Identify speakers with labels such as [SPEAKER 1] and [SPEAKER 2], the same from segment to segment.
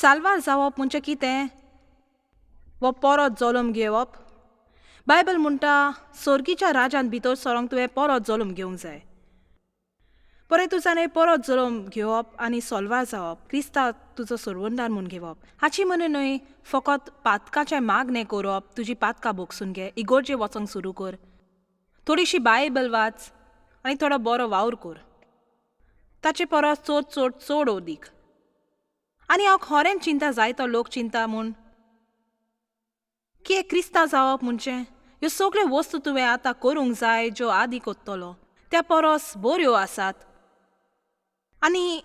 [SPEAKER 1] साल्वार जावप म्हणजे कितें? वो परत जल्म घेवप. बायबल म्हणटा सोर्गीच्या राजान भितर सरोंक तुवें परत जल्म घेवंक जाय. पळय तूं जाणें परत जल्म घेवप आनी सोल्वार जावप, क्रिस्ताक तुजो सोरवंदार म्हूण घेवप हाची म्हण न्हय फकत पातकाचें मागणें करप. तुजी पातकां भोगसून घे, इगोर्जे वचोंक सुरू कर, थोडीशी बायबल वाच आनी थोडो बरो वावर कर. ताचे परस चड चड चड अदीक. आनी हांव खरेंच चिंता जायतो लोक चिंता म्हूण की एक क्रिस्तांव जावप म्हणजे ह्यो सगळ्यो वस्तू तुवें आतां करूंक जाय ज्यो आदीं कोत्तलो त्या परस बऱ्यो आसात. आनी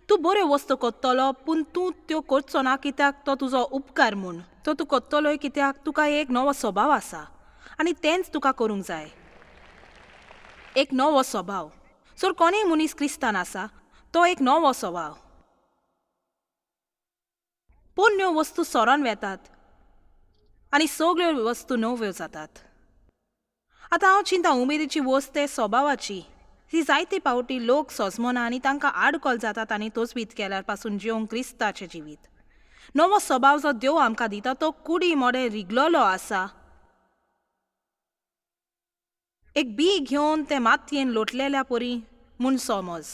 [SPEAKER 1] तूं बऱ्यो वस्तू कोत्तलो पूण तूं त्यो करचो ना कित्याक तो तुजो उपकार म्हूण. तो तूं कोत्तलोय कित्याक तुका एक नवो स्वभाव आसा आनी तेंच तुका करूंक जाय, एक नवो स्वभाव. जर कोणूय मनीस क्रिस्तान आसा तो एक नवो स्वभाव. पोन्न्यो वस्तू सरोन वेतात आनी सगळ्यो वस्तू नव्यो जातात. आतां हांव चिंता उमेदीची वस्त ते स्वभावाची ही जायते पावटी लोक सोजमना आनी तांकां आडकल जातात आनी तोचबीत केल्यार पासून जिवंक क्रिस्ताचें जिवीत. नवो स्वभाव जो देव आमकां दिता तो कुडी मोडे रिगलोलो आसा. एक बी घेवन तें मातयेन लोटलेल्या परी म्हूण समज.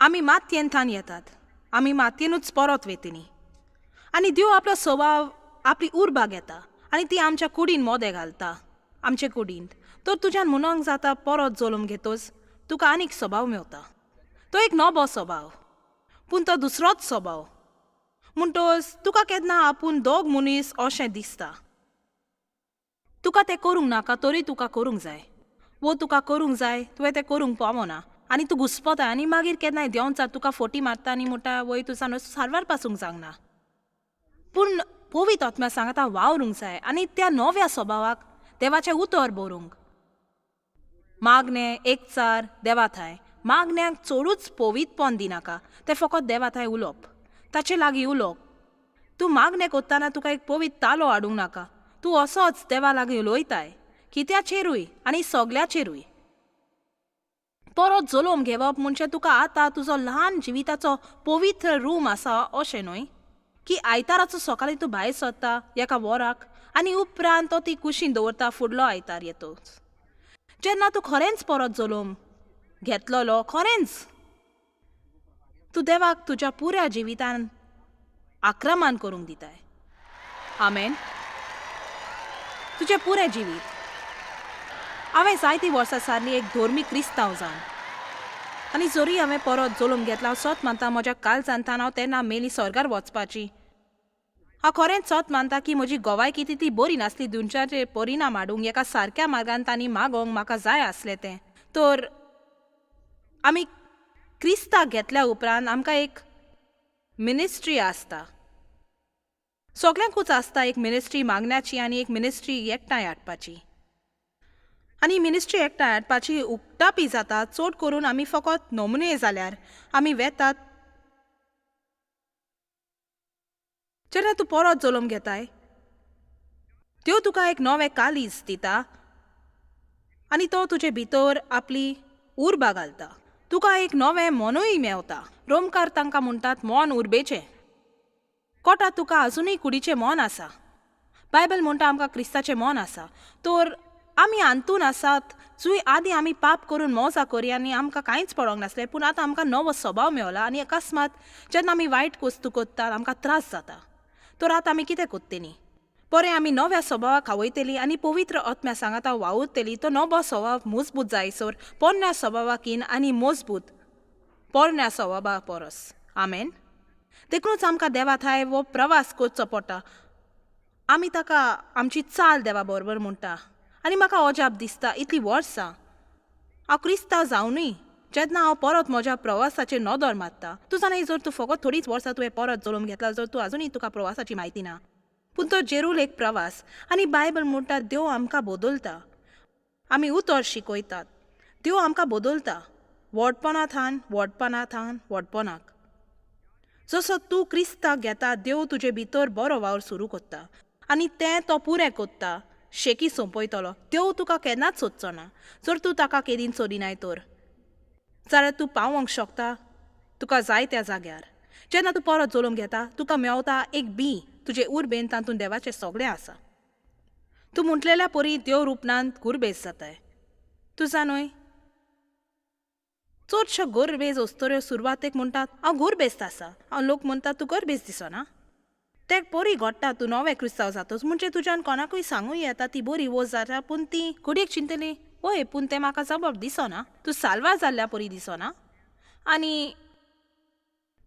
[SPEAKER 1] आमी मातयेन थान येतात, आमी मातयेनूच परत वेतनी. आनी देव आपलो स्वभाव आपली उर्बा घेता आनी ती आमच्या कुडीन मोदे घालता, आमचे कुडींत. तर तुज्यान म्हणोंक जाता परत जल्म घेतच तुका आनीक स्वभाव मेवता. तो एक नवो स्वभाव पूण तो दुसरोच स्वभाव. म्हणटच तुका केन्ना आपूण दोग मनीस अशें दिसता. तुका तें करूंक नाका तरी तुका करूंक जाय, वो तुका करूंक जाय तुवें तें करूंक पावना आनी तूं घुस्पता आनी मागीर केन्नाय देंवचार तुका फोटी मारता आनी म्हणटा वय तुज्यान सारवार पासूंक जावंक ना. पूण पवित्र आत्म्या सांगता वावरूंक जाय आनी त्या नव्या स्वभावाक देवाचें उतर बरोवंक. मागणें एकचार देवा थांय मागण्याक चडूच पवित्रपण दिनाका, तें फकत देवा थांय उलोवप, ताचे लागीं उलोवप. तूं मागणें करतना तुका एक पवित्र तालो हाडूंक नाका, तूं असोच देवा लागीं उलयताय कित्याचेरूय आनी सगल्याचेरूय. परत जल्म घेवप म्हणजे तुका आतां तुजो ल्हान जिविताचो पवित्र रूम आसा अशें न्हय की आयताराचो सकाळीं तूं भायर सरता एका वराक आनी उपरांत तो ती कुशीन दवरता फुडलो आयतार येतोच. जेन्ना तूं खरेंच परत जल्म घेतलोलो, खरेंच तूं देवाक तुज्या पुऱ्या जिवितान आक्रमण करूंक दिताय. आमेन. तुजें पुरें जिवीत. हांवें जायतीं वर्सां सारलीं एक धर्मीक क्रिस्तांव जावन आनी जरी हांवें परत जल्म घेतला हांव सत मानता म्हज्या काळजांत हांव तेन्ना मेली स्वर्गार वचपाची. हांव खरेंच सत मानता की म्हजी गोवायकी तितली बरी नासली दुनच्याचेर परिणाम हाडूंक एका सारक्या मार्गान तांणी मागोवंक म्हाका जाय आसलें तें. तर आमी क्रिस्ताक घेतल्या उपरांत आमकां एक मिनिस्ट्री आसता, सगल्यांकूच आसता एक मिनिस्ट्री मागण्याची आनी एक मिनिस्ट्री एकठांय हाडपाची. आनी मिनिस्ट्री एकठांय हाडपाची उक्तापी जाता चड करून आमी फकत नमुने जाल्यार आमी वेतात. जेन्ना तूं परत जल्म घेताय त्यो तुका एक नवें कालीज दिता आनी तो तुजे भितर आपली उर्बा घालता. तुका एक नवें मनूय मेवता. रोमकार तांकां म्हणटात मन उर्बेचें. कोटा तुका आजुनूय कुडीचें मन आसा. बायबल म्हणटा आमकां क्रिस्ताचें मन आसा. तर आमी अंतून आसात जुंय आदीं आमी पाप करून मजा करी आनी आमकां कांयच पडोंक नासलें, पूण आतां आमकां नवो स्वभाव मेवला आनी अकस्मात जेन्ना आमी वायट वस्तू करतात आमकां त्रास जाता. तर आतां आमी कितें कोत्तली? बरें आमी नव्या स्वभावाक खावयतली आनी पवित्र आत्म्या सांगाता वावुरतली. तो नवो स्वभाव मजबूत जायसर पोरण्या स्वभावाकीन आनी मजबूत पोरण्या स्वभावा परस. आमेन. देखूनच आमकां देवा थांय हो प्रवास करचो पडटा. आमी ताका आमची चाल देवा बरोबर म्हणटा आनी म्हाका अजाप दिसता इतलीं वर्सां हांव क्रिस्तांव जावनूय जेन्ना हांव परत म्हज्या प्रवासाचेर नदर मारता. तूं जाणाय जर तूं फकत थोडीच वर्सां तुवें परत जल्म घेतला जर तूं आजुनूय तुका प्रवासाची म्हायती ना, पूण तो जेरूल एक प्रवास. आनी बायबल म्हणटा देव आमकां बदलता. आमी उतर शिकयतात, देव आमकां बदलता व्हडपणा थान व्हडपणा थान व्हडपणाक. जसो तूं क्रिस्ताक घेता देव तुजे भितर बरो वावर सुरू करता आनी तें तो पुरें करता, शेकी सोंपयतलो. देव तुका केन्नाच सोदचो ना जर तूं ताका केदीन सोदिनाय तर. जाल्यार तूं पावोंक शकता तुका जाय त्या जाग्यार. जेन्ना तूं परत जल्म घेता तुका मेवता एक बी तुजे उर्बेन तातूंत देवाचें सगळें आसा. तूं म्हटलेल्या परी देव रुपणांत गुरबेज जाताय. तूं जाणूय चडश्यो गोरबेज वस्तऱ्यो सुरवातेक म्हणटात हांव गोरबेस्त आसा. हांव लोक म्हणटात तूं गोरबेज दिसना. तें बरी घडटा तूं नवें क्रिस्तांव जातच म्हणजे तुज्यान कोणाकूय सांगूं येता ती बरी वस्त जाता पूण ती घडयेक चिंतली वय पूण तें म्हाका जबाब दिसना. तूं साल्वार जाल्ल्या परी दिसना. आनी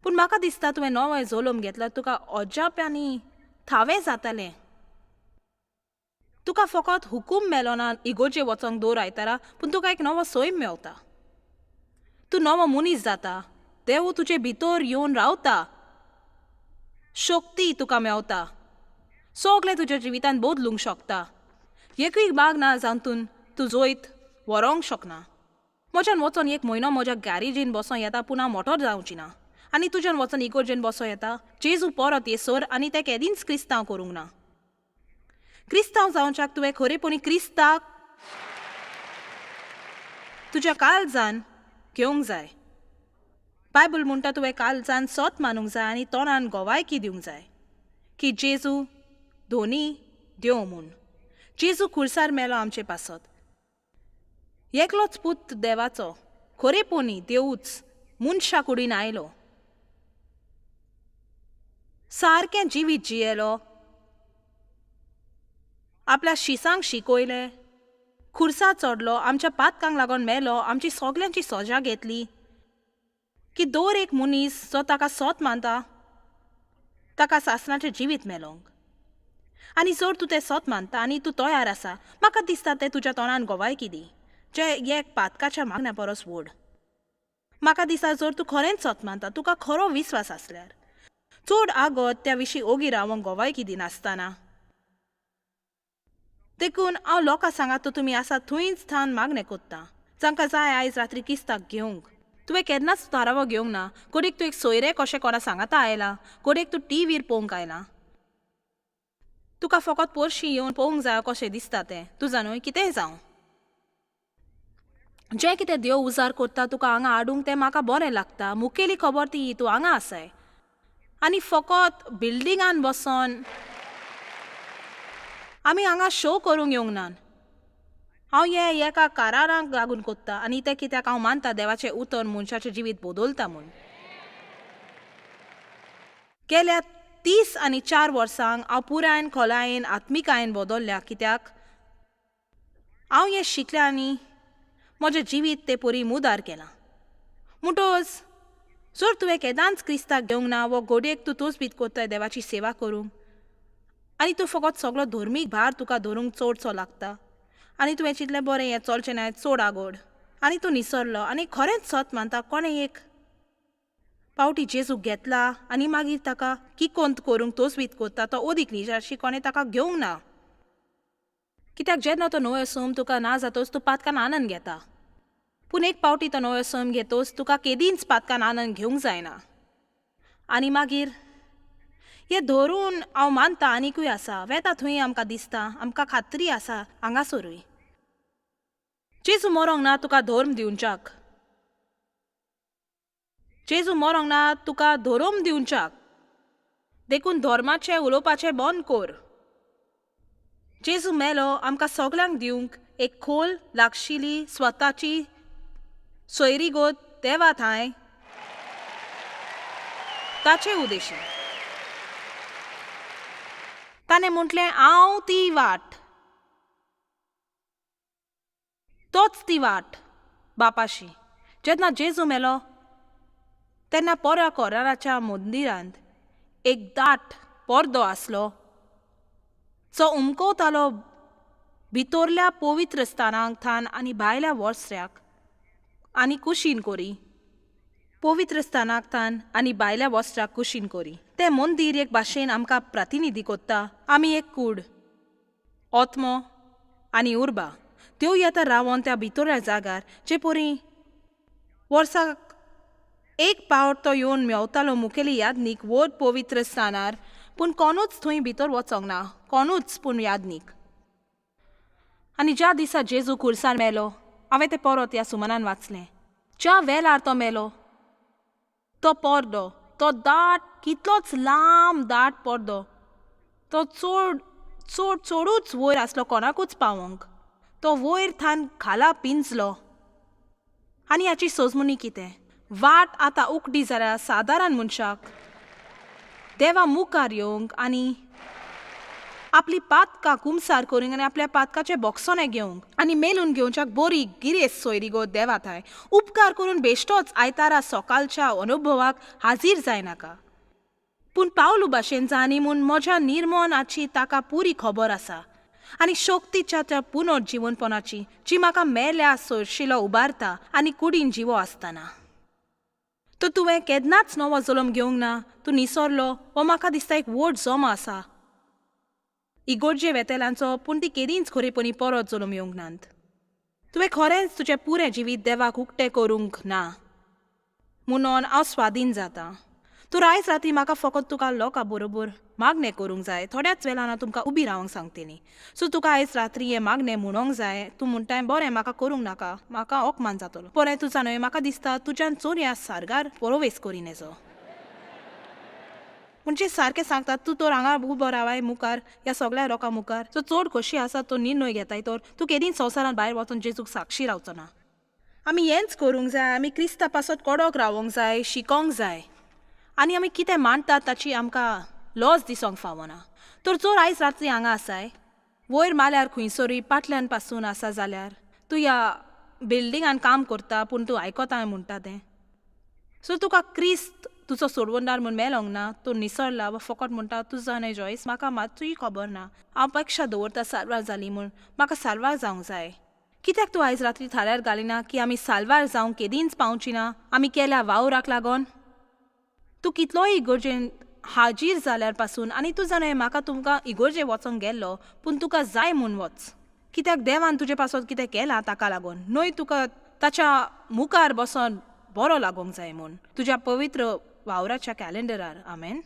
[SPEAKER 1] पूण म्हाका दिसता तुवें नवें जल्म घेतला तुका अजाप आनी थावें जातालें. तुका फकत हुकूम मेलोना इगोर्जे वचोंक दवर आयतारा पूण तुका एक नवो सैम मेवता. तूं नवो मनीस जाता. देव तुजे भितर येवन रावता. शक्ती तुका मेवता. सगळें तुज्या जिवितांत बदलूंक शकता. एकूय बाग ना जातून तूं जैत व्हरोंक शकना. म्हज्यान वचोन एक म्हयनो म्हज्या गॅरेजीन बसों येता पूण हांव मोटोर जावची ना. आनी तुज्यान वचोन इगोर्जेन बसों येता. जेजू परत येसर आनी तें केदींच क्रिस्तांव करूंक ना. क्रिस्तांव जावच्याक तुवें खरेपणी क्रिस्ताक तुज्या काळजान घेवंक जाय. बायबल म्हणटा तुवें काळजान सोत मानूंक जाय आनी तोंडान गोवायकी दिवंक जाय की जेजू धोनी देव म्हूण. जेजू खुर्सार मेलो आमचे पासत. एकलोच पूत देवाचो खरेपणी देवूच मनशा कुडीन आयलो. सारकें जिवीत जियेलो. आपल्या शिसांक शिकयलें. खुर्सा चडलो आमच्या पातकांक लागून मेलो आमची सगल्यांची सजा घेतली की दर एक मनीस जो ताका सोत मानता ताका सासणाचें जिवीत मेलोंक. आनी जर तूं तें सोत मानता आनी तूं तयार आसा म्हाका दिसता तें तुज्या तोंडान गोवायकी दी जें एक पातकाच्या मागण्या परस व्हड. म्हाका दिसता जर तूं खरेंच सोत मानता तुका खरो विस्वास आसल्यार चड आगत त्या विशीं ओगी रावंक गोवायकी दिनासतना. देखून हांव लोकां सांगात तुमी आसा थंयच थावन मागणें कोत्ता जांकां जाय आयज रात्री किस्ताक घेवंक. तुवें केन्नाच थारावो घेवंक ना. घडयेक तूं एक सोयरे कशें कोणा सांगाता आयला. घडयेक तूं टीव्हीर पळोवंक आयला. तुका फकत पोरशी येवन पळोवंक जाय कशें दिसता तें. तूं जाणूय कितेंय जावं जें कितें देव उजार करता तुका हांगा हाडूंक तें म्हाका बरें लागता. मुखेली खबर ती तूं हांगा आसाय आनी फकत बिल्डिंगान बसोन आमी हांगा शो करूंक येवंक नात. हांव हें एका काराराक लागून कोत्ता आनी तें कित्याक हांव मानता देवाचें उतर मनशाचें जिवीत बदलता म्हूण. गेल्या 34 वर्सांक हांव पुरायन खोलायेन आत्मिकायेन बदल्ल्या कित्याक हांव हें शिकलें आनी म्हजें जिवीत ते परी मुदार केलां. म्हणटच जर तुवें केदांच क्रिस्ताक घेवंक ना वो घडयेक तूं तोच कोत्ताय देवाची सेवा करूंक आनी तूं फकत सगळो धर्मीक भार तुका धरूंक चडसो लागता आनी तुवें चिंतलें बरें हें चलचें ना चड आगोड आनी तूं निसरलो आनी खरेंच सत मानता कोणें एक पावटी जेजूक घेतला आनी मागीर ताका किकोंत करूंक तोचवीत कोत्ता तो अदीक निजाशी कोणें ताका घेवंक ना. कित्याक जेन्ना तो नवो सोम तुका ना जातोच तूं पातकान आनंद घेता. पूण एक पावटी तो नवो सोम घेतोच तुका केदींच पातकान आनंद घेवंक जायना. आनी मागीर हें धरून हांव मानता आनिकूय आसा वेता थंय आमकां दिसता आमकां खात्री आसा हांगासरूय. जेजू मरोंक ना तुका धर्म दिवच्याक. जेजू मरोंक ना तुका धर्म दिवच्याक. देखून धर्माचें उलोवपाचें बंद कर. जेजू मेलो आमकां सगल्यांक दिवंक एक खोल लागशिल्ली स्वताची सोयरीगत देवा थांय ताचे उद्देशी. ताणें म्हटलें हांव ती वाट. तोच ती वाट बापाशी. जेन्ना जेजू मेलो तेन्ना पोऱ्या कोराराच्या मंदिरांत एक दाट पडदो आसलो जो उमकवतालो भितरल्या पवित्र स्थानाक थान आनी भायल्या वस्त्र्याक आनी कुशीन करी. पवित्र स्थानाक थान आनी भायल्या वस्त्राक कुशीन करी. तें मंदीर एक भाशेन आमकां प्रतिनिधी कोत्ता. आमी एक कूड आत्मो आनी उर्बा त्यो येता रावोन त्या भितरल्या जागार जे परी वर्साक एक पावट तो येवन मेवतालो मुखेली यादनीक व्हड पवित्र स्थानार पूण कोणूच थंय भितर वचोंक ना कोणूच पूण यादनीक. आनी ज्या दिसा जेजू खुर्सार मेलो हांवें तें परत ह्या सुमनान वाचलें. ज्या वेळार तो मेलो तो पडदो, तो दाट, कितलोच लांब दाट पडदो, तो चड चड चडूच वयर आसलो कोणाकूच पावोंक. तो वयर थान खाला पिंजलो. आनी हाची सोजमणी कितें? वाट आतां उकडी जाल्यार सादारण मनशाक देवा मुखार येवंक आनी आपली पातकां कुमसार करूंक आनी आपल्या पातकाचे बोक्सोने घेवंक आनी मेलून घेवच्याक बरी गिरेस्त सोयरीगो देवा थांय. उपकार करून बेश्टोच आयतारा सकाळच्या अनुभवाक हाजीर जायनाका, पूण पावलू भाशेन जाणी म्हूण म्हज्या निर्मोनाची ताका पुरी खबर आसा आनी शक्तीच्या त्या पुनर्जिवनपणाची जी म्हाका मेल्या सोरशिलो उबारता आनी कुडीन जिवो आसतना. तर तुवें केन्नाच नवो जल्म घेवंक ना, तूं निसरलो हो म्हाका दिसता एक व्हड जमो आसा इगोर्जे वेतेल्यांचो, पूण ती केदींच खरेपणी परत जल्म येवंक नात. तुवें खरेंच तुजें पुरें जिवीत देवाक उक्तें करूंक ना म्हणून हांव स्वादीन जाता. तूं आयज राती म्हाका फकत तुका लोकां बरोबर मागणें करूंक जाय. थोड्याच वेळान हांव तुमकां उबी रावंक सांगतली. सो तुका आयज रात्री हें मागणें म्हणोंक जाय. तूं म्हणटाय बरें म्हाका करूंक नाका, म्हाका अपमान जातलो. बरें तूं जाणय, म्हाका दिसता तुज्यान चोरया सारगार परोवेस करीन हेजो. म्हणजे सारकें सांगता तूं तर हांगा उबो रावाय मुखार ह्या सगळ्या लोकां मुखार. सो चड खोशी आसा तो निर्णय घेताय तर तूं केदींच संवसारांत भायर वचून जेजूक साक्षी रावचो ना. आमी हेंच करूंक जाय, आमी क्रिस्ता पासत कडक रावोंक जाय, शिकोंक जाय आनी आमी कितें मानतात ताची आमकां लॉस दिसोंक फावना. तर जर आयज रात्री हांगा आसाय वयर माल्यार खंयसरूय पाटल्यान पासून आसा जाल्यार तूं ह्या बिल्डिंगान काम करता पूण तूं आयकता म्हणटा तें. सो तुका क्रिस्त तुजो सोडवणदार म्हूण मेलोंक ना, तूं निसरला वा फकत म्हणटा तूं जाणा जॉयस म्हाका मात्तूय खबर ना, हांव अपेक्षा दवरता साल्वार जाली म्हूण, म्हाका साल्वार जावंक जाय. कित्याक तूं आयज रात्री थाऱ्यार घालिना की आमी साल्वार जावंक केदींच पावची ना आमी केल्या वावराक लागोन? तूं कितलोय इगोर्जेन हाजीर जाल्यार पासून आनी तूं जाणा म्हाका तुमकां इगोर्जे वचोंक गेल्लो पूण तुका जाय म्हूण वच, कित्याक देवान तुजे पासत कितें केलां ताका लागून न्हय, तुका ताच्या मुखार बसोन बरो लागोंक जाय म्हूण तुज्या पवित्र वावराच्या कॅलेंडरार. आमेन.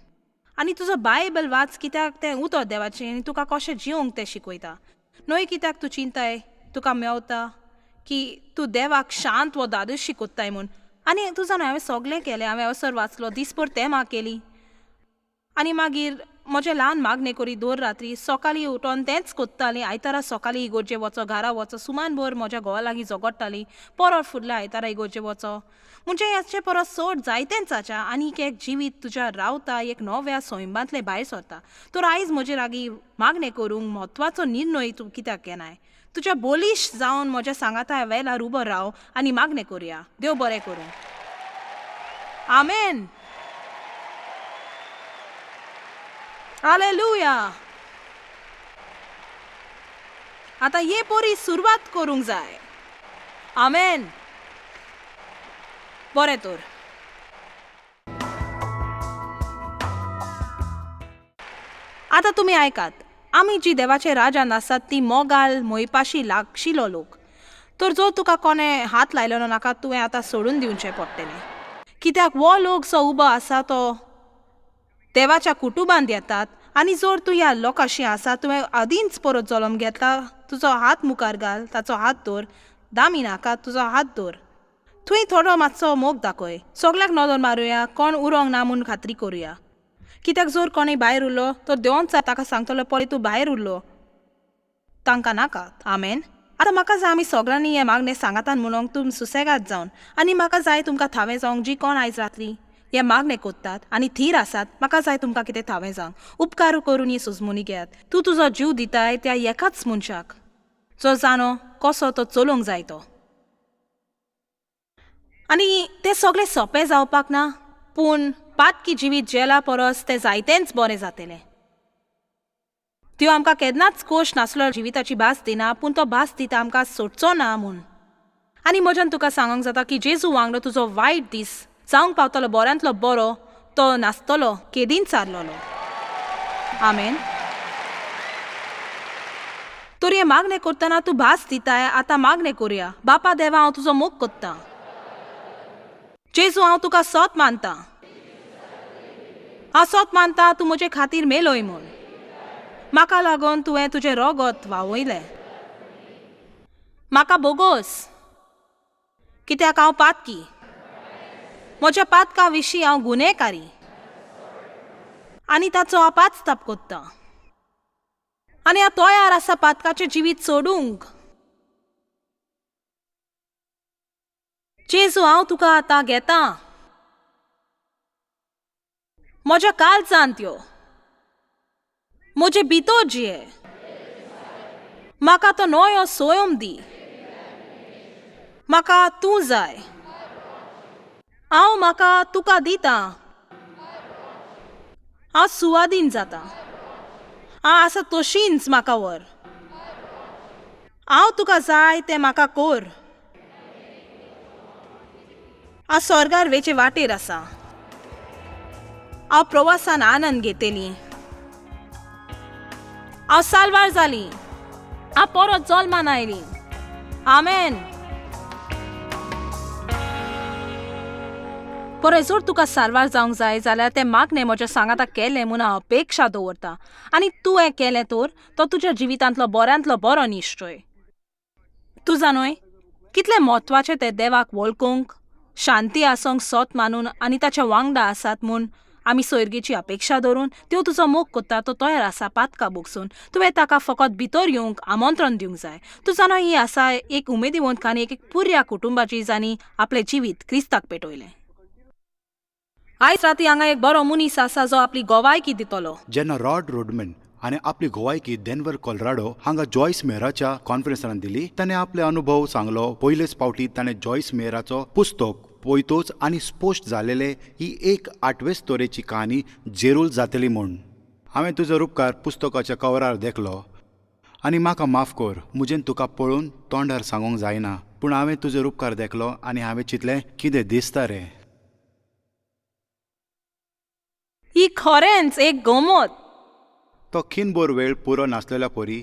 [SPEAKER 1] आनी तुजो बायबल वाच, कित्याक तें उतर देवाचें आनी तुका कशें जिवंक तें शिकयता. न्हय कित्याक तूं चिंताय तुका मेवता की तूं देवाक शांत वो दादोशी कोत्ताय म्हूण. आनी तूं जाणा हांवें सगळें केलें, हांवें अवसर वाचलो, दीसभर तेमां केली आनी मागीर म्हजें ल्हान मागणें करी दर रात्री सकाळीं उठोन तेंच कोत्तालीं. आयतारा सकाळीं इगोर्जे वचो, घरा वचो, सुमान भर म्हज्या घोवा लागीं झगडटालीं, परत फुडल्या आयतारा इगोर्जे वचो. म्हणजे हाचे परस चड जायतेंच आसा आनी एक जिवीत तुज्या रावता एक नव्या सैमांतलें भायर सरता. तर आयज म्हजे लागीं मागणें करूंक म्हत्वाचो निर्णय तूं कित्याक घेनाय? तुज्या बोलीश जावन म्हज्या सांगाता वेलार उबो राव आनी मागणें करुया. देव बरें करूं. आमेन. हालेलुया. आतां ये पोरी सुरवात करूंक जाय. आमेन. बरें तर आतां तुमी आयकात, आमी जी देवाचे राजान आसात ती मोगाल मोयपाशी लागशिलो लोक. तर जर तुका कोणें हात लायलो नाका तुवें आतां सोडून दिवचें पडटलें, कित्याक हो लोक जो उबो आसा तो देवाच्या कुटुंबांत येतात. आनी जर तूं ह्या लोकांशी आसा तुवें आदींच परत जल्म घेतला, तुजो हात मुखार घाल, ताचो हात दवर, दामी नाका तुजो हात दवर, थंय थोडो मातसो मोग दाखय. सगल्याक नदर मारुया, कोण उरोंक ना म्हूण खात्री करुया, कित्याक जर कोणूय भायर उरलो तर देवच ताका सांगतलो पळय तूं भायर उरलो, तांकां नाका. आमेन. आतां म्हाका जाय आमी सगळ्यांनी हें मागणें सांगातान म्हणोंक तूं सुसेगाद जावन, आनी म्हाका जाय तुमकां थावें जावंक जी कोण आयज रात्री हें मागणें कोत्तात आनी थीर आसात, म्हाका जाय तुमकां कितें थावें जावंक. उपकार करून ही सुजमुनी घेयात. तूं तुजो जीव दिताय त्या एकाच मनशाक जो जाणो कसो तो चलोवंक जाय तो. आनी तें सगळें सोंपें जावपाक ना, पूण पातकी जिवीत जेला परस तें जायतेंच बरें जातलें. त्यो आमकां केन्नाच कोश नासलो जिविताची भास दिना, पूण तो भास दिता आमकां सोडचो ना म्हूण. आनी म्हज्यान तुका सांगूंक जाता की जेजू वांगडा तुजो वायट दीस जावंक पावतलो बऱ्यांतलो बरो तो नासतलो केदींच सारलोलो. आमेन. तर हें मागणें करतना तूं भास दिताय. आतां मागणें करुया. बापा देवा, हांव तुजो मोग कोत्तां. जेजू, हांव तुका सोत मानता. हांव सोत मानता तूं म्हजे खातीर मेलोय म्हूण. म्हाका लागून तुवें तुजें रोगत व्हांवयलें. म्हाका बोगोस, कित्याक हांव पातकी. म्हज्या पातका विशीं हांव गुन्हेकारी आनी ताचो हांव पाचताप कोत्तां आनी हांव तयार आसा पातकाचें जिवीत सोडूंक. जेजू, हांव तुका आतां घेतां म्हज्या काळजांत यो, म्हजे भितर जिये, म्हाका तो नवो सोयम दी, म्हाका तूं जाय, हांव म्हाका तुका दितां, हांव सुवादीन जाता, हांव आसा तशींच म्हाका व्हर, हांव तुका जाय तें म्हाका कोर. हांव स्वर्गार वेचे वाटेर आसा, हांव प्रवासान आनंद घेतली, हांव साल्वार जाली, हांव परत जल्मान आयली. आमेन. पळय, जर तुका साल्वार जावंक जाय जाल्यार तें मागणें म्हज्या सांगाता केलें म्हूण हांव अपेक्षा दवरता आनी तूं हें केलें तर तो तुज्या जिवितांतलो बऱ्यांतलो बरो निश्चय. तूं जाणूय कितलें म्हत्वाचें तें देवाक वळखूंक, शांती आसूंक सोत मानून आनी ताच्या वांगडा आसात म्हूण आमी सोयरगेची अपेक्षा धरून त्यो तुजो मोग कोत्ता, तो तयार आसा पातका बोगसून. तुवें ताका फकत भितर येवंक आमंत्रण दिवंक जाय. तूं जाणा, ही आसा एक उमेदीवंत काणी एक पुर्या कुटुंबाची जांणी आपलें जिवीत क्रिस्ताक पेटयलें. आयज राती हांगा एक बरो मनीस आसा जो आपली गोवायकी दितलो.
[SPEAKER 2] जेन्ना रॉड रोडमॅन आनी आपली गोवायकी डेनवर कोलराडो हांगा जॉयस मेयराच्या कॉन्फरन्सान दिली, ताणें आपले अनुभव सांगलो. पयलेच फावटी ताणें जॉयस मेयराचो पुस्तक पळयतोच आनी स्पश्ट जालेले ही एक आठवेच तरेची कहानी जेरूल जातली म्हूण. हांवें तुजो रुपकार पुस्तकाच्या कवरार देखलो आनी म्हाका माफ कर, म्हजेन तुका पळोवन तोंडार सांगूंक जायना, पूण हांवें तुजो रुपकार देखलो आनी हांवें चिंतलें कितें दिसता रे.
[SPEAKER 1] ही खरेंच एक गमत.
[SPEAKER 2] तो खीणभर वेळ पुरो नासलेल्या परी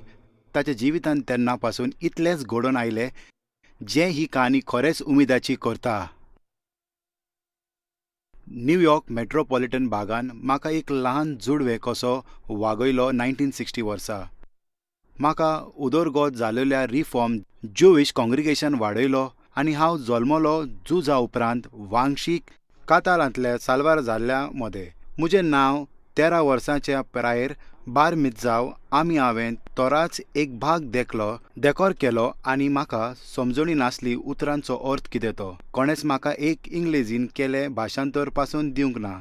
[SPEAKER 2] ताच्या जिवितांत तेन्ना पासून इतलेंच घडोवन आयलें जें ही कहानी खरेंच उमेदाची करता. न्यूयॉर्क मेट्रोपॉलिटन भागान म्हाका एक ल्हान जुडवे कसो वागयलो 1960 वर्सा. म्हाका उदरगत जालेल्या रिफॉर्म ज्युविश कॉंग्रिगेशन वाडयलो आनी हांव जल्मलो झुजा उपरांत वांशीक कातालांतल्या साल्वार जाल्ल्या मदें. म्हजें नांव 13 वर्सांच्या पिरायेर बार मित्जाव आमी हांवें तोराच एक भाग देखलो, देकोर केलो आनी म्हाका समजणी नासली उतरांचो अर्थ कितें तो. कोणेंच म्हाका एक इंग्लेजीन केलें भाशांतर पासून दिवंक ना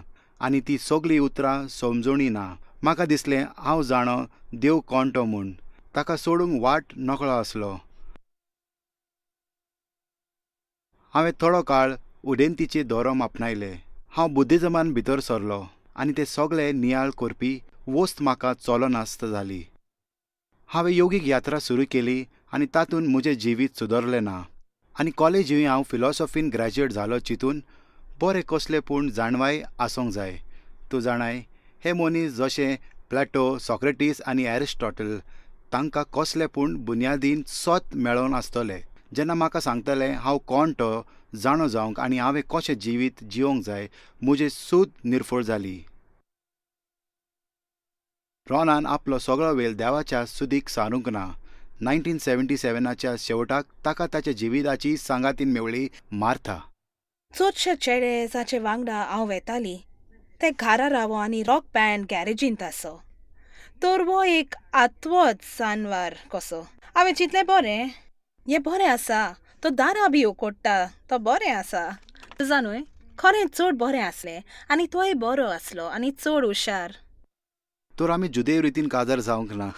[SPEAKER 2] आनी ती सगळीं उतरां समजणी ना. म्हाका दिसलें हांव जाणो देव कोण तो म्हूण, ताका सोडूंक वाट नकळो आसलो. हांवें थोडो काळ उदेंतीचे धोरम आपणायले. हांव बुद्धिजमान भितर सरलो आनी ते सगळे नियाळ करपी वस्त म्हाका चलनासता जाली. हांवें योगीक यात्रा सुरू केली आनी तातूंत म्हजें जिवीत सुदरलें ना. आनी कॉलेजूय हांव फिलॉसॉफीन ग्रॅज्युएट जालो चिंतून बरें कसलें पूण जाणवाय आसूंक जाय. तूं जाणाय, हे मनीस जशे प्लॅटो, सॉक्रेटीस आनी एरिस्टॉटल तांकां कसलें पूण बुन्यादीन सत मेळोन आसतलें. जेन्ना म्हाका सांगतलें हांव कोण तो जाणो जावंक आनी हांवें कशें जिवीत जिवंक जाय, म्हजें सूद निर्फळ जाली. रॉनान आपलो सगळो वेळ देवाच्या सुदीक सारूंक ना. 1977च्या शेवटाक ताका ताच्या जिविताची सांगातीन मेवळी मार्था.
[SPEAKER 1] चडशे चेडे जाचे वांगडा हांव वेताली ते घरा रावो आनी रॉक बँड गॅरेजींत आसो, तर हो एक आत्वच जानवर कसो. हांवें चिंतलें बरें, हें बरें आसा, तो दारां बी उकोडटा, तो बरें आसा. तूं जाणूय, खरें चड बरें आसलें आनी तोय बरो आसलो आनी चड हुशार.
[SPEAKER 2] तर आमी जुदेव रितीन काजार जावंक ना.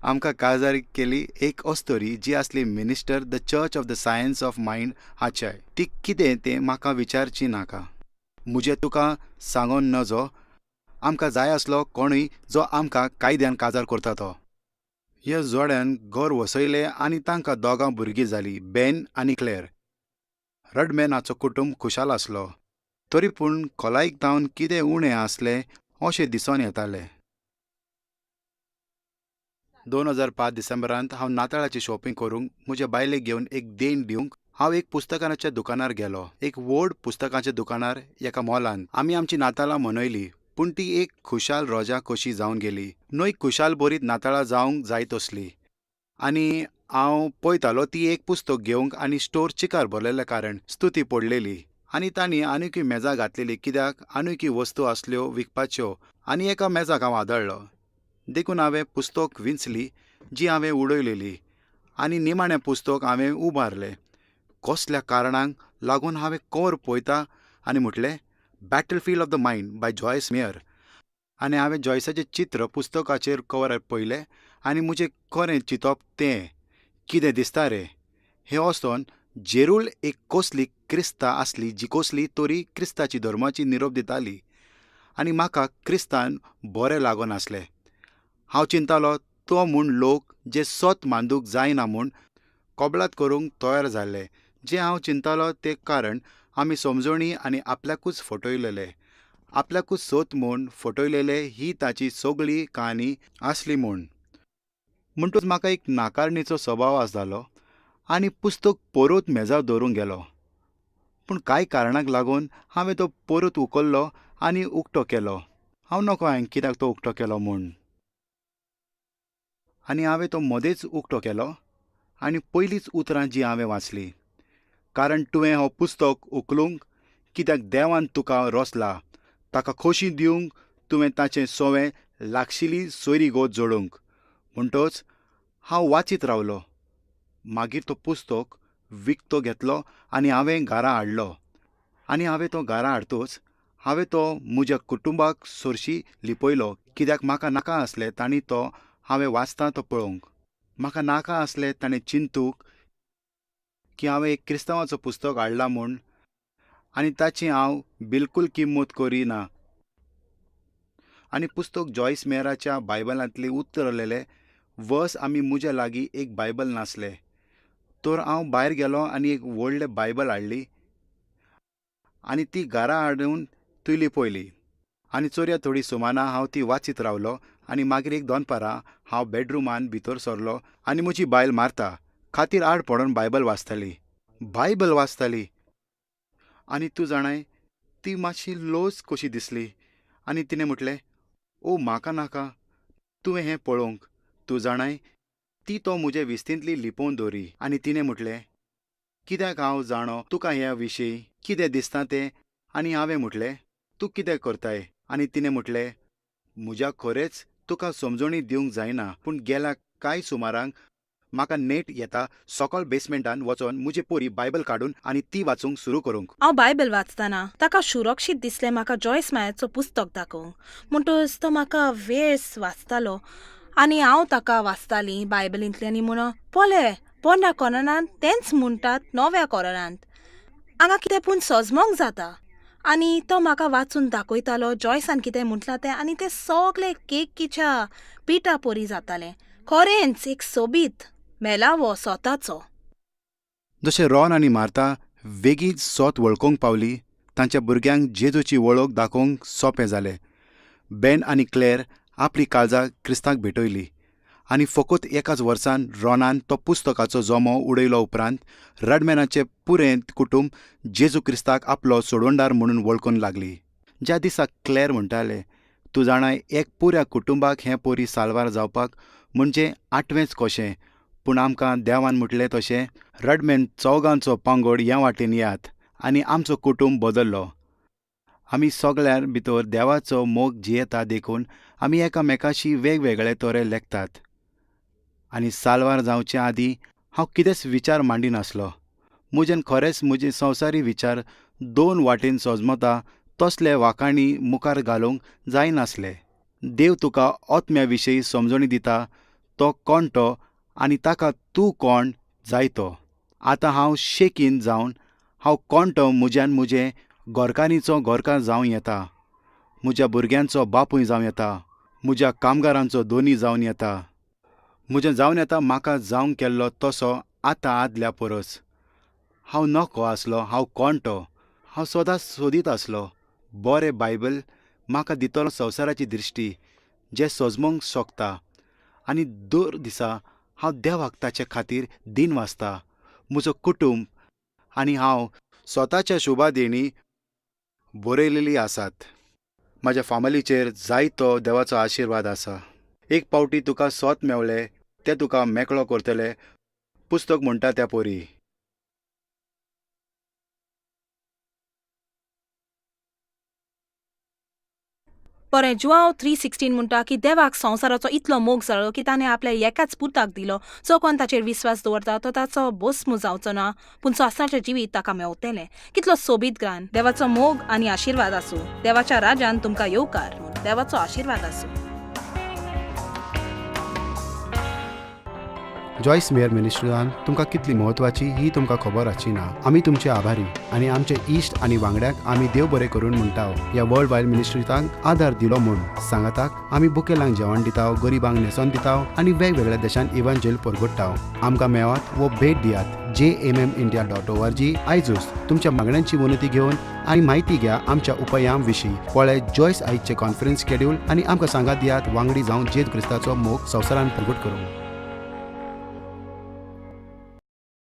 [SPEAKER 2] आमकां काजार केली एक अस्तोरी जी आसली minister the church of the science of mind हाच्याय. ती कितें तें म्हाका विचारची नाका, म्हजें तुका सांगोन नजो. आमकां जाय आसलो कोणूय जो आमकां कायद्यान काजार करता तो. ह्या जोड्यान घर वसयलें आनी तांकां दोगां भुरगीं जालीं, बेन आनी क्लेर. रडमॅनाचो कुटुंब खुशाल आसलो, तरी पूण खोलायेक तावन कितें उणें आसलें अशें दिसोन येतालें. 2005 डिसेंबरांत हांव नाताळाची शॉपिंग करूंक म्हज्या बायलेक घेवन एक देण दिवंक हांव एक पुस्तकांच्या दुकानार गेलो. एक व्हड पुस्तकांच्या दुकानार एका मॉलांत आमी आमची नाताळां मनयली, पूण ती एक खुशाल रोजा कशी जावन गेली. न्हय खुशाल बरीत नाताळां जावंक जाय तसली. आनी हांव पळयतालो ती एक पुस्तक घेवंक आनी स्टोर चिकार भरलेल्या कारण स्तुती पडलेली. आनी तांणी आनीकय मेजां घातलेलीं कित्याक आनीकय वस्तू आसल्यो विकपाच्यो आनी एका मेजाक हांव आदळ्ळो. देखून हांवें पुस्तक विंचली जी हांवें उडयलेली आनी निमाणें पुस्तक हांवें उबारलें. कसल्या कारणाक लागून हांवें कवर पळयता आनी म्हटलें, Battlefield of the Mind by Joyce Meyer. आनी हांवें जॉयसाचें चित्र पुस्तकाचेर कवरार पळयलें आनी म्हजें खरें चिंतप तें कितें दिसता रे हें वचोन जेरूल एक कसली क्रिस्ता आसली जी कसली तरी क्रिस्ताची धर्माची निरोप दिताली आनी म्हाका क्रिस्तान बरें लागनासलें. हांव चिंतालो तो म्हूण लोक जे सत मांदूंक जायना म्हूण कबलात करूंक तयार जाल्ले जें हांव चिंतालो तें कारण आमी समजणी आनी आपल्याकूच फटयलेले, आपल्याकूच सत म्हूण फटयलेले ही ताची सगळी काणी आसली म्हूण. म्हणटकच म्हाका एक नाकारणीचो स्वभाव आसतालो आनी पुस्तक परत मेजार दवरूंक गेलो. पूण कांय कारणाक लागून हांवें तो परत उखल्लो आनी उक्तो केलो. हांव नकळो हांवें कित्याक तो उक्तो केलो म्हूण. आनी हांवें तो मदेंच उक्तो केलो आनी पयलींच उतरां जीं हांवें वाचलीं, कारण तुवें हो पुस्तक उखलूंक कित्याक देवान तुका रोसला, ताका खोशी दिवंक तुवें ताचें सोवें लागशिली सोयरीगत जोडूंक. म्हणटच हांव वाचीत रावलो. मागीर तो पुस्तक विकतो घेतलो आनी हांवें घरा हाडलो. आनी हांवें तो घरा हाडतच हांवें तो म्हज्या कुटुंबाक सरशी लिपयलो कित्याक म्हाका नाका आसलें तांणी तो हांवें वाचता तो पळोवंक. म्हाका नाका आसलें ताणें चिंतूंक की हांवें एक क्रिस्तांवाचो पुस्तक हाडलां म्हूण आनी ताची हांव बिलकूल किंमत करिना. आनी पुस्तक जॉयस मेयराच्या बायबलांतलें उतरलेलें वर्स आमी म्हज्या लागीं एक बायबल नासलें. तर हांव भायर गेलो आनी एक व्हडलें बायबल हाडली आनी ती घरा हाडून ती लिपयली. आनी चोरया थोडी सुमाना हांव ती वाचीत रावलो आनी मागीर एक दनपारां हांव बेडरुमान भितर सरलो आनी म्हजी बायल मारता खातीर आड पडून बायबल वाचताली. बायबल वाचताली. आनी तूं जाणाय, ती मातशी लोज कशी दिसली आनी तिणें म्हटलें, ओ म्हाका नाका तुवें हें पळोवंक. तूं जाणाय, ती तो म्हजे विस्तींतली लिपोवन दवरी आनी तिणें म्हटलें, कित्याक हांव जाणो तुका ह्या विशीं कितें दिसता तें. आनी हांवें म्हटलें, तूं कितें करताय? आनी तिणें म्हटलें, म्हज्या खरेंच तुका समजणी दिवंक जायना, पूण गेल्या कांय सुमारांक म्हाका नेट येता सकल बेसमेंटान वचोन म्हजे पोरी बायबल काडून आनी ती वाचूंक सुरू करूंक.
[SPEAKER 1] हांव बायबल वाचतना ताका सुरक्षीत दिसलें म्हाका जॉयस मायराचो पुस्तक दाखोवंक. म्हणटकच तो म्हाका वेस वाचतालो आनी हांव ताका वाचतालीं बायबलींतली आनी म्हणून पळय पोरण्या कोरानांत तेंच म्हणटात नव्या कोरानांत हांगा कितें पूण सजमोंक जाता. आनी तो म्हाका वाचून दाखयतालो जॉयसान कितें म्हटलां तें आनी तें सगळें केकीच्या पिठा परी जातालें. खरेंच एक सोबीत मेलावो सोताचो.
[SPEAKER 2] जशें रॉन आनी मार्ता वेगींच सोत वळखूंक पावली, तांच्या भुरग्यांक जेजूची वळख दाखोवंक सोंपें जालें. बेन आनी क्लेर आपली काळजां क्रिस्ताक भेटयली आनी फकत एकाच वर्सान रॉनान तो पुस्तकाचो जमो उडयलो उपरांत रडमॅनाचें पुरें कुटूंब जेजू क्रिस्ताक आपलो सोडवणदार म्हणून वळखून लागली. ज्या दिसा क्लेर म्हणटालें, तूं जाणाय, एक पुऱ्या कुटुंबाक हें पोरी साल्वार जावपाक म्हणजे आठवेंच कशें, पूण आमकां देवान म्हटलें तशें रडमॅन चौगांचो पांगोड ह्या वाटेन येयात आनी आमचो कुटूंब बदल्लो. आमी सगळ्यां भितर देवाचो मोग जियेता देखून आमी एकामेकाशी वेगवेगळे तरे लेखतात. आनी साल्वार जावचे आदीं हांव कितेंच विचार मांडिनासलो. म्हज्यान खरेंच म्हजे संवसारी विचार दोन वाटेन सजमता तसले वाखाणी मुखार घालूंक जायनासले. देव तुका आत्म्या विशीं समजणी दिता, तो कोण तो आनी ताका तूं कोण जाय तो. आतां हांव शेकीन जावन हांव कोण तो म्हज्यान म्हजे घरकान्नीचो घरकार जावं येता, म्हज्या भुरग्यांचो बापूय जावं येता, म्हज्या कामगारांचो धनी जावन येता, म्हजें जावन येता म्हाका जावंक केल्लो तसो आतां आदल्या परस. हांव नको आसलो हांव कोण तो. हांव सदांच सोदीत आसलो बरें बायबल म्हाका दितलो संवसाराची दृश्टी जें सजमोंक शकता. आनी दर दिसा हांव देवाक ताचे खातीर दिन वाचता. म्हजो कुटूंब आनी हांव स्वताच्या शुभादेणी बरयलेली आसात. म्हज्या फामिलीचेर जायतो देवाचो आशिर्वाद आसा. एक पावटी तुका सोत मेवलें तें तुका मेकळो करतलें पुस्तक म्हणटा त्या पोरी.
[SPEAKER 1] बरें, जुआंव 3:16 म्हणटा की देवाक संवसाराचो इतलो मोग जालो की ताणें आपल्या एकाच पुताक दिलो, जो कोण ताचेर विस्वास दवरता तो ताचो भस्म जावचो ना, पूण स्वासाचें जिवीत ताका मेवतलें. कितलो सोबीत ग्रान. देवाचो मोग आनी आशिर्वाद आसूं. देवाच्या राजान तुमकां येवकार. देवाचो आशिर्वाद आसूं.
[SPEAKER 2] जॉयस मेयर मिनिस्ट्रीन तुमकां कितली म्हत्वाची ही तुमकां खबर आसची ना. आमी तुमचे आभारी आनी आमचे इश्ट आनी वांगड्यांक आमी देव बरें करून म्हणटा ह्या वर्ल्ड वायड मिनिस्ट्रीतांक आदार दिलो म्हूण. सांगाताक आमी बुकेलांक जेवण दिता, गरिबांक न्हेसोन दिता आनी वेगवेगळ्या देशांत इव्हांजेल परगट्टा. आमकां मेळात वो भेट दियात jmmindia.org आयजूच. तुमच्या मागण्यांची विनंती घेवन आनी म्हायती घ्या आमच्या उपायां विशीं. पळय जॉयस आयजचे कॉन्फरन्स शेड्यूल आनी आमकां सांगात दियात वांगडी जावन जेजू क्रिस्ताचो मोग संवसारान प्रगट करूंक.